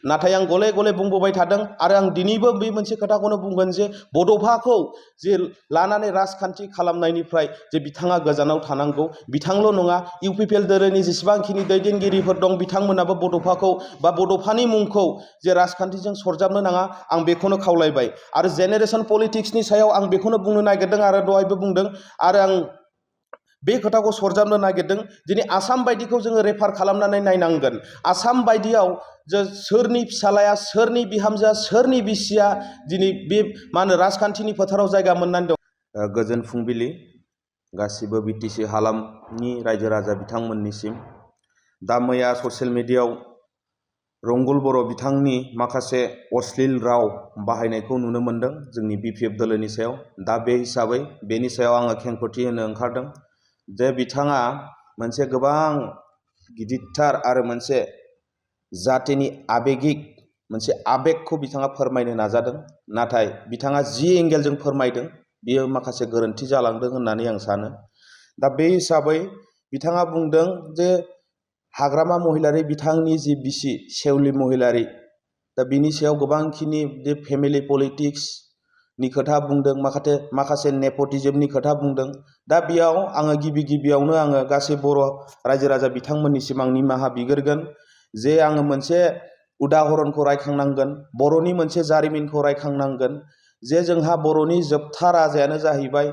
नाथाय आं गले गले बुंबोबाय थादों आरो आं दिनैबो बे मोनसे खोथाखौनो बुंगोन जे बड'फाखौ जे लानानै राजखान्थि खालामनायनिफ्राय जे बिथाङा गोजानाव थानांगौ। बिथांल' नङा इउपिपिएल दोलोनि जेसेबांखिनि दैदेनगिरिफोर दं बिथांमोनाबो बड'फाखौ बा बड'फानि मुंखौ जे राजखान्थिजों सरजाबनो नाङा आं बेखौनो खावलायबाय। आरो जेनेरेशन पलिटिक्सनि सायाव आं बेखौनो बुंनो नागिरदों आरो दहायबो बुंदों आरो आं बे खोथाखौ सरजाबनो नागिरदों। दिनै आसाम बायदिखौ जोङो रेफार खालामनानै नायनांगोन। आसाम बायदियाव जे सोरनि फिसालाया सोरनि बिहामजोआ सोरनि बिसिया दिनै बे मा होनो राजखान्थिनि फोथाराव जायगा मोननानै दं। गोजोन फुंबिलि गासिबो बिटिसि हालामनि रायजो राजा बिथांमोननिसिम। दा मैया ससियेल मिडियायाव रंगुल बर' बिथांनि माखासे अश्लील राव बाहायनायखौ नुनो मोनदों जोंनि बिपिएफ दोलोनि सायाव। दा बे हिसाबै बेनि सायाव आङो खेंफोरथि होनो ओंखारदों जे बिथाङा मोनसे गोबां गिदिरथार आरो मोनसे जातिनि आबेगिक मोनसे आबेगखौ बिथाङा फोरमायनो नाजादों। नाथाय बिथाङा जि एंगेलजों फोरमायदों बियो माखासे गोरोन्थि जालांदों होननानै आं सानो। दा बे हिसाबै बिथाङा बुंदों जे हाग्रामा महिलारि बिथांनि जि बिसि सेवलि महिलारि, दा बिनि सायाव गोबांखिनि जे फेमिलि पलिटिक्सनि खोथा बुंदों, माखासे नेपटिज्मनि खोथा बुंदों। दा बेयाव आङो गिबियावनो आङो गासै बर' रायजो राजा बिथांमोननिसिम आं निमाहा बिग्रोगोन जे आङो मोनसे उदाहरनखौ रायखांनांगोन, बर'नि मोनसे जारिमिनखौ रायखांनांगोन जे जोंहा बर'नि जोबथा राजायानो जाहैबाय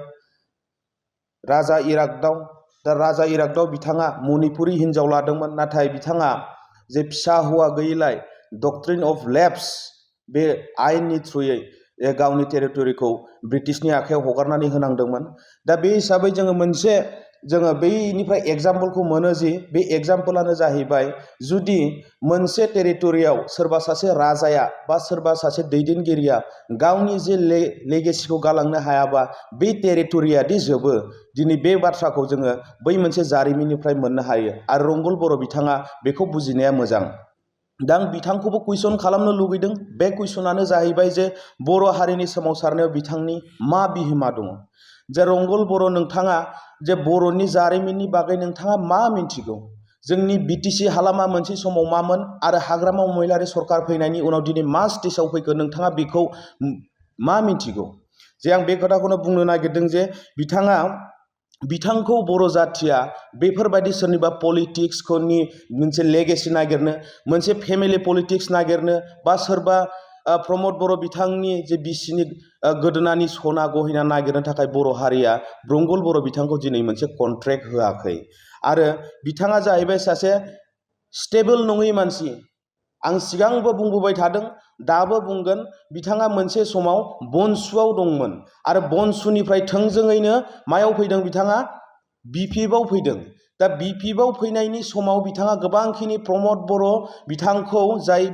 राजा इरागदाव। दा राजा इरागदाव बिथाङा मणिपुरि हिन्जाव लादोंमोन, नाथाय बिथाङा जे फिसा हौवा गैयैलाय डक्ट्रिन अफ लेप्स बे आयेननि थ्रुयै गावनि टेरिटरिखौ ब्रिटिशनि आखायाव हगारनानै होनांदोंमोन। दा बे हिसाबै जोङो बैनिफ्राय एग्जाम्पलखौ मोनो जि बे एग्जाम्पलानो जाहैबाय जुदि मोनसे टेरिटरियाव सोरबा सासे राजाया बा सोरबा सासे दैदेनगिरिया गावनि जे लेगेसिखौ गालांनो हायाबा बे टेरिटरियादि जोबो, दिनै बे बाथ्राखौ जोङो बै मोनसे जारिमिननिफ्राय मोननो हायो। आरो रंगुल बर' बिथाङा बेखौ बुजिनाया मोजां। दा आं बिथांखौबो कुइसन खालामनो लुगैदों। बे कुइसनानो जाहैबाय जे बर' हारिनि सोमावसारनायाव बिथांनि मा बिहोमा दङ। जे रंगुल बर' नोंथाङा जे बर'नि जारिमिननि बागै नोंथाङा मा मिन्थिगौ? जोंनि बिटिसि हालामा मोनसे समाव मामोन आरो हाग्रामा महिलारि सरकार फैनायनि उनाव दिनै मा स्टेजाव फैखो नोंथाङा बेखौ मा मिन्थिगौ? जे आं बे खोथाखौनो बुंनो नागिरदों जे बिथांखौ बर' जाथिया बेफोरबायदि सोरनिबा पलिटिक्सनि मोनसे लेगेसि नागिरनो, मोनसे फेमिलि पलिटिक्स नागिरनो, बा सोरबा प्रमद बर' बिथांनि जे बिसिनि गोदोनानि सना गहेना नागिरनो थाखाय बर' हारिया रंगुल बर' बिथांखौ दिनै मोनसे कन्ट्रेक्ट होआखै। आरो बिथाङा जाहैबाय सासे स्टेबल नङै मानसि। आं सिगांबो बुंबोबाय थादों, दाबो बुंगोन, बिथाङा मोनसे समाव बनसुआव दंमोन आरो बनसुनिफ्राय थोंजोङैनो मायाव फैदों बिथाङा? बिपिएफआव फैदों। दा बिपिएफआव फैनायनि समाव बिथाङा गोबांखिनि प्रमद बर' बिथांखौ जाय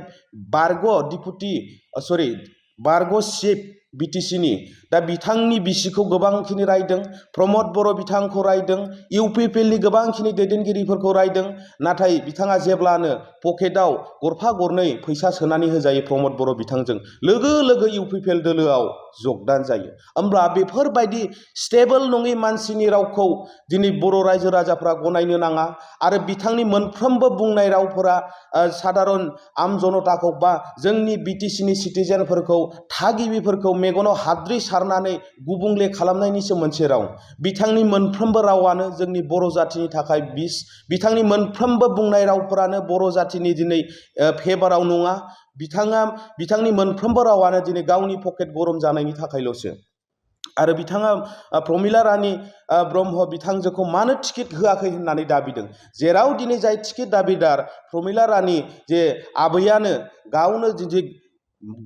बारग' चिफ बिटिसिनि, दा बिथांनि बिसिखौ गोबांखिनि रायदों, प्रमद बर' बिथांखौ रायदों, इउपिपिएलनि गोबांखिनि दैदेनगिरिफोरखौ रायदों। नाथाय बिथाङा जेब्लानो पकेटाव गरफा गरनै फैसा सोनानै होजायो प्रमद बर' बिथांजों, लोगो लोगो इउपिपिएल दोलोआव जगदान जायो। होमब्ला बेफोरबायदि स्टेबल नङै मानसिनि रावखौ दिनै बर' रायजो राजाफ्रा गनायनो नाङा। आरो बिथांनि मोनफ्रोमबो बुंनाय रावफोरा साधारन आम जनताखौ बा जोंनि बिटिसिनि सिटिजेनफोरखौ, थागिबिफोरखौ मेगनाव हाद्रि सारनानै गुबुंले खालामनायनिसो मोनसे राव। बिथांनि मोनफ्रोमबो रावानो जोंनि बर' जाथिनि थाखाय बिस। बिथांनि मोनफ्रोमबो बुंनाय रावफोरानो बर' जाथिनि दिनै फेभाराव नङा। बिथांनि मोनफ्रोमबो रावानो दिनै गावनि पकेट गरम जानायनि थाखायल'सो। आरो बिथाङा प्रमिला रानी ब्रह्म बिथांजोखौ मानो टिकेट होआखै होननानै दाबिदों, जेराव दिनै जाय टिकेट दाबिदार प्रमिला रानी जे आबैयानो गावनो जुदि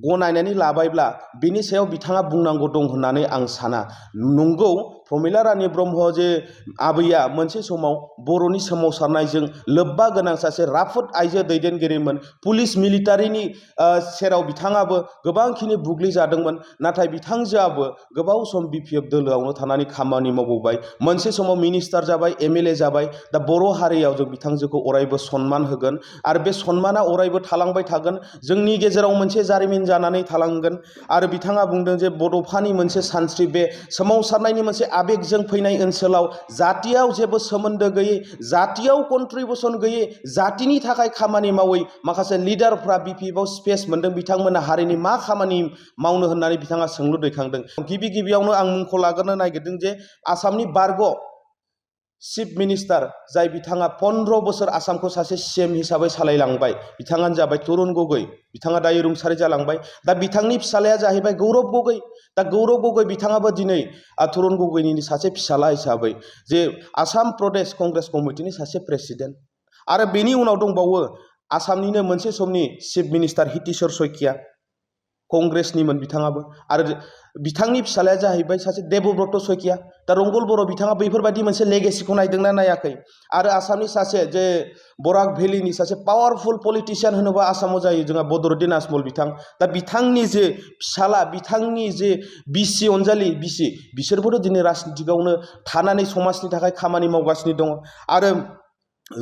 गनायनानै लाबायब्ला बिनि सायाव बिथाङा बुंनांगौ दं होननानै आं साना। नंगौ, प्रमिला रानी ब्रह्म जे आबैया मोनसे समाव बर'नि सोमावसारनायजों लोब्बा गोनां सासे राफोद आइजो दैदेनगिरिमोन। पुलिस मिलिटारिनि सेराव बिथाङाबो गोबांखिनि बुग्लिजादोंमोन। नाथाय बिथांजोआबो गोबाव सम बिपिएफ दोलोआवनो थानानै खामानि मावबोबाय, मोनसे समाव मिनिस्टार जाबाय, एमएलए जाबाय। दा बर' हारियाव जों बिथांजोखौ अरायबो सनमान होगोन आरो बे सनमाना अरायबो थालांबाय थागोन, जोंनि गेजेराव मोनसे जारिमिन जानानै थालांगोन। आरो बिथाङा बुंदों जे बड'फानि मोनसे सानस्रि, बे सोमावसारनायनि मोनसे आबेगजों फैनाय ओनसोलाव जातियाव जेबो सोमोन्दो गैयै जातियाव कन्ट्रिबिउसन गैयै जातिनि थाखाय खामानि मावै माखासे लिडारफ्रा बिपिएफआव स्पेस मोन्दों बिथांमोना हारिनि मा खामानि मावनो होननानै बिथाङा सोंलु दैखांदों। गिबियावनो आं मुंखौ लाग्रोनो नागिरदों जे आसामनि बारग' चिफ मिनिस्टार जाय बिथाङा 15 बोसोर आसामखौ सासे सीएम हिसाबै सालायलांबाय बिथाङानो जाबाय तरुण गगৈ। बिथाङा दायो रुंसारि जालांबाय। दा बिथांनि फिसालाया जाहैबाय गौरब गगৈ। दा गौरब गगৈ बिथाङाबो दिनै तरुण गगैनि सासे फिसाला हिसाबै जे आसाम प्रदेश कंग्रेस कमिटिनि सासे प्रेसिडेन्ट आरो बेनि उनाव दंबावो आसामनिनो मोनसे समनि चिफ मिनिस्टार हितेश्वर शइकिया कंग्रेसनिमोन बिथाङाबो आरो बिथांनि फिसालाया जाहैबाय सासे देबब्रत शइकिया। दा रंगल बर' बिथाङा बैफोरबायदि मोनसे लेगेसिखौ नायदोंना नायाखै आरो आसामनि सासे जे बराक भेलिनि सासे पावारफुल पलिटिशियान होनोबा आसामाव जायो जोंहा बदरुद्दिन आजमल बिथां। दा बिथांनि जे फिसाला बिथांनि जे बिसि अनजालि बिसि बिसोरबोथ' दिनै राजनितिकआवनो थानानै समाजनि थाखाय खामानि मावगासिनो दङ आरो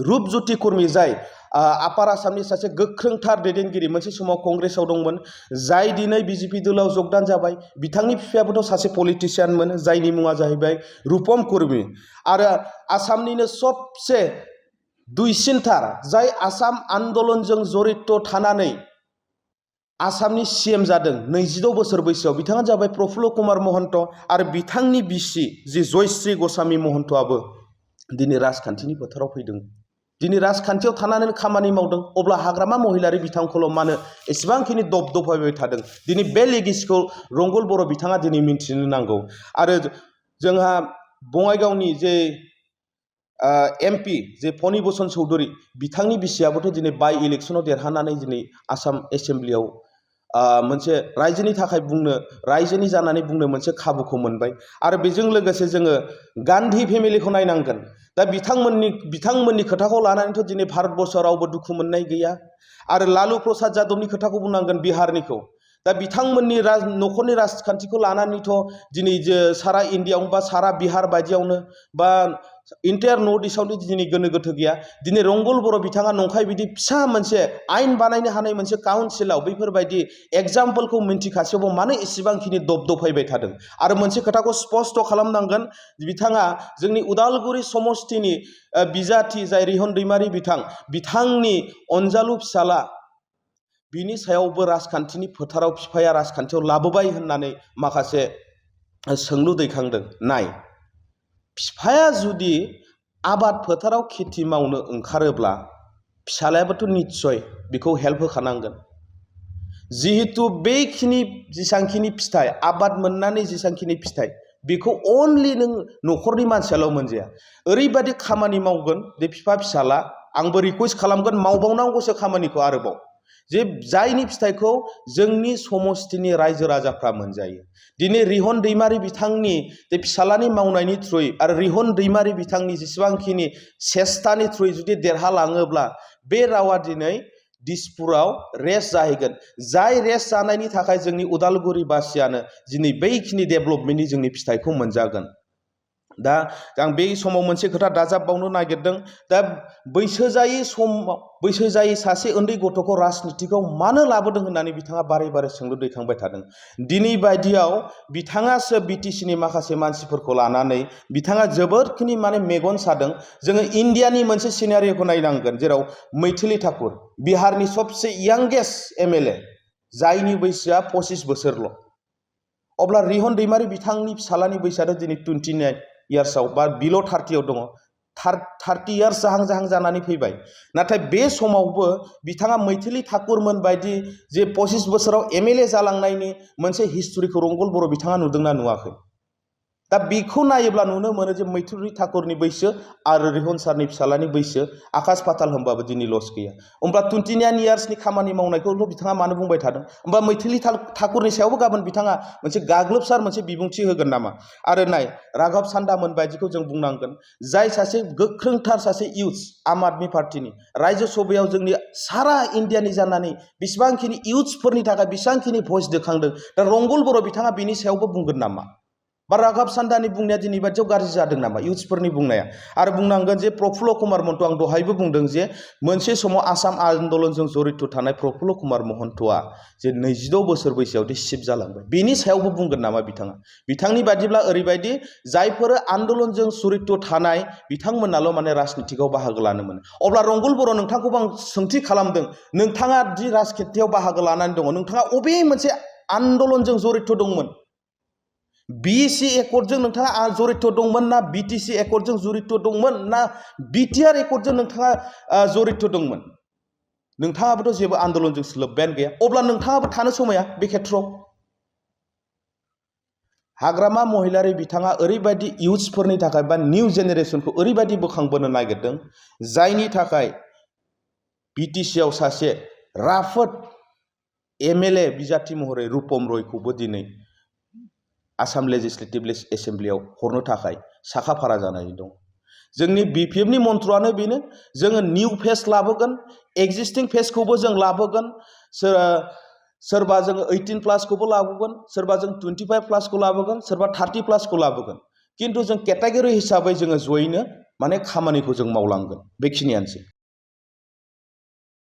रुपज्योति कुर्मि जाय आपार आसामनि सासे गोख्रोंथार दैदेनगिरि मोनसे समाव कंग्रेसाव दंमोन जाय दिनै बिजेपि दलाव जगदान जाबाय बिथांनि बिफायाबोथ' सासे पलिटिशियानमोन जायनि मुङा जाहैबाय रुपम कुर्मि आरो आसामनिनो सबसे दुइसिनथार जाय आसाम आन्दलनजों जड़ित थानानै आसामनि सीएम जादों 22 बोसोर बैसोआव बिथाङा जाबाय प्रफुल्ल कुमार महन्त आरो बिथांनि बिसि जि जयश्री गस्वामी महन्तआबो दिनै राजखान्थिनि फोथाराव फैदों। दिनै राजखान्थियाव थानानै खामानि मावदों अब्ला हाग्रामा महिलारि बिथांखौल' मानो एसेबांखिनि दबदबायबाय थादों दिनै बे लेगेसिखौ रंगल बर' बिथाङा दिनै मिन्थिनो नांगौ। आरो जोंहा बङाइगावनि जे एमपि जे फणिभूषण चौधुरी बिथांनि बिसियाबोथ' दिनै बाइ इलेक्सनाव देरहानानै दिनै आसाम एसेम्ब्लियाव मोनसे रायजोनि थाखाय रायजोनि जानानै बुंनो मोनसे खाबुखौ मोनबाय आरो बेजों लोगोसे जोङो गान्धी फेमिलिखौ नायनांगोन। दा बिथांमोननि खोथाखौ लानानैथ' दिनै भारतबर्षआव रावबो दुखु मोननाय गैया आरो लालु प्रसाद यादवनि खोथाखौ बुंनांगोन बिहारनिखौ। दा बिथांमोननि न'खरनि राजखान्थिखौ लानानैथ' दिनै सारा इण्डियाआवनो बा सारा बिहार बायदियावनो बा इन्टायार नर्थ इस्टआवनो दिनै गोनो गोथो गैया। दिनै रंगल बर' बिथाङा नंखाय बिदि फिसा मोनसे आयेन बानायनो हानाय मोनसे काउन्सिलाव बैफोरबायदि एग्जाम्पलखौ मिन्थिखासेयावबो मानो एसेबांखिनि दबदबायबाय थादों। आरो मोनसे खोथाखौ स्पष्ट खालामनांगोन बिथाङा जोंनि उदालगुरि समस्तिनि बिजाथि जाय रिहन दैमारि बिथांनि अनजालु फिसाला बिनि सायावबो राजखान्थिनि फोथाराव बिफाया राजखान्थियाव लाबोबाय होननानै माखासे सोंलु दैखांदों। नाय बिफाया जुदि आबाद फोथाराव खेथि मावनो ओंखारोब्ला फिसालायाबोथ' निस्सय बेखौ हेल्प होखानांगोन। जिहेतु बेखिनि जेसांखिनि फिथाइ आबाद मोननानै जेसांखिनि फिथाइ बेखौ अनलि नों न'खरनि मानसियाल' मोनजाया ओरैबायदि खामानि मावगोन जे बिफा फिसाला आंबो रिकुवेस्ट खालामगोन मावबावनांगौसो खामानिखौ आरोबाव जे जायनि फिथाइखौ जोंनि समस्तिनि रायजो राजाफ्रा मोनजायो। दिनै रिहन दैमारि बिथांनि जे फिसालानि मावनायनि थ्रुयै आरो रिहन दैमारि बिथांनि जेसेबांखिनि सेस्थानि थ्रुयै जुदि देरहालाङोब्ला बे रावा दिनै दिसपुराव रेस्ट जाहैगोन जाय रेस्ट जानायनि थाखाय जोंनि उदालगुरिबासियानो दिनै बैखिनि डेभेलपमेन्टनि जोंनि फिथाइखौ मोनजागोन। दा आं बे समाव मोनसे खोथा दाजाबबावनो नागिरदों। दा बैसो जायै सासे उन्दै गथ'खौ राजनितिकआव मानो लाबोदों होननानै बिथाङा बारे बारे सोंलु दैखांबाय थादों। दिनै बायदियाव बिथाङासो बिटिसिनि माखासे मानसिफोरखौ लानानै बिथाङा जोबोदखिनि माने मेगन सादों। जोङो इण्डियानि मोनसे सिनारियोखौ नायनांगोन जेराव मैथिली ठाकुर बिहारनि सबसे यांगेस्ट एमएलए जायनि बैसोआ 25 बोसोरल'। अब्ला रिहन दैमारि बिथांनि फिसालानि बैसोआथ' दिनै 29 इयार्सआव बा बिल' 30आव दङ 30 इयार्स जाहां जानानै फैबाय। नाथाय बे समावबो बिथाङा मैथिली ठाकुरमोन बायदि जे 25 बोसोराव एमएलए जालांनायनि मोनसे हिस्टरिखौ रंगल बर' बिथाङा नुदोंना नुवाखै? दा बेखौ नायोब्ला नुनो मोनो जे मैथिली ठाकुरनि बैसो आरो रिहन सारनि फिसालानि बैसो आकाश पाताल होनबाबो दिनै लस गैया। होमब्ला 29 इयार्सनि खामानि मावनायखौल' बिथाङा मानो बुंबाय थादों? होमबा मैथिली ठाकुरनि सायावबो गाबोन बिथाङा मोनसे गाग्लोबसार मोनसे बिबुंथि होगोन नामा? आरो नाय राघव सान्दामोन बायदिखौ जों बुंनांगोन जाय सासे गोख्रोंथार सासे इउथ आम आदमी पार्टीनि रायजो सभायाव जोंनि सारा इण्डियानि जानानै बेसेबांखिनि इउथ्सफोरनि थाखाय बेसेबांखिनि भइस दैखांदों। दा रंगल बर' बिथाङा बिनि सायावबो बुंगोन नामा? बा राघब सान्दानि बुंनाया दिनै बादियाव गाज्रि जादों नामा इउथ्सफोरनि बुंनाया आरो बुंनांगोन जे प्रफुल्ल कुमार महन्त आं दहायबो बुंदों जे मोनसे समाव आसाम आन्दलनजों जरित थानाय प्रफुल्ल कुमार महन्तआ जे 26 बोसोर बैसोआवदि सिफ जालांबाय बेनि सायावबो बुंगोन नामा बिथाङा बिथांनि बादिब्ला ओरैबायदि जायफोर आन्दलनजों जरित थानाय बिथांमोनाल' माने राजनितिकआव बाहागो लानो मोनो अब्ला रंगुल बर' नोंथांखौबो आं सोंथि खालामदों नोंथाङा दि राजनितियाव बाहागो लानानै दङ नोंथाङा अबे मोनसे आन्दलनजों जरित दंमोन बिसि एकर्डजों नोंथाङा जरित दंमोन ना बिटिसि एकर्डजों जरित दंमोन ना बिटिआर एकर्डजों नोंथाङा जरित दंमोन नोंथाङाबोथ' जेबो आन्दलनजों लोब्बायानो गैया अब्ला नोंथाङाबो थानो समाया बे खेथ्रआव हाग्रामा महिलारि बिथाङा ओरैबायदि इउथ्सफोरनि थाखाय बा निउ जेनेरेसनखौ ओरैबायदि बोखांबोनो नागिरदों जायनि थाखाय बिटिसिआव सासे राफोद एमएलए बिजाथि महरै रुपम रयखौबो दिनै आसाम लेजिस्लेटिभ एसेम्ब्लियाव हरनो थाखाय साखाफारा जानानै दं जोंनि बिपिएफनि मन्त्रआनो बेनो जोङो निउ फेस लाबोगोन एक्जिस्टिं फेसखौबो जों लाबोगोन सोरबा जोङो 18 प्लासखौबो लाबोगोन सोरबा जों 25 प्लासखौ लाबोगोन सोरबा 30 प्लासखौ लाबोगोन किन्तु जों केटेगरि हिसाबै जोङो जयैनो माने खामानिखौ जों मावलांगोन बेखिनियानोसै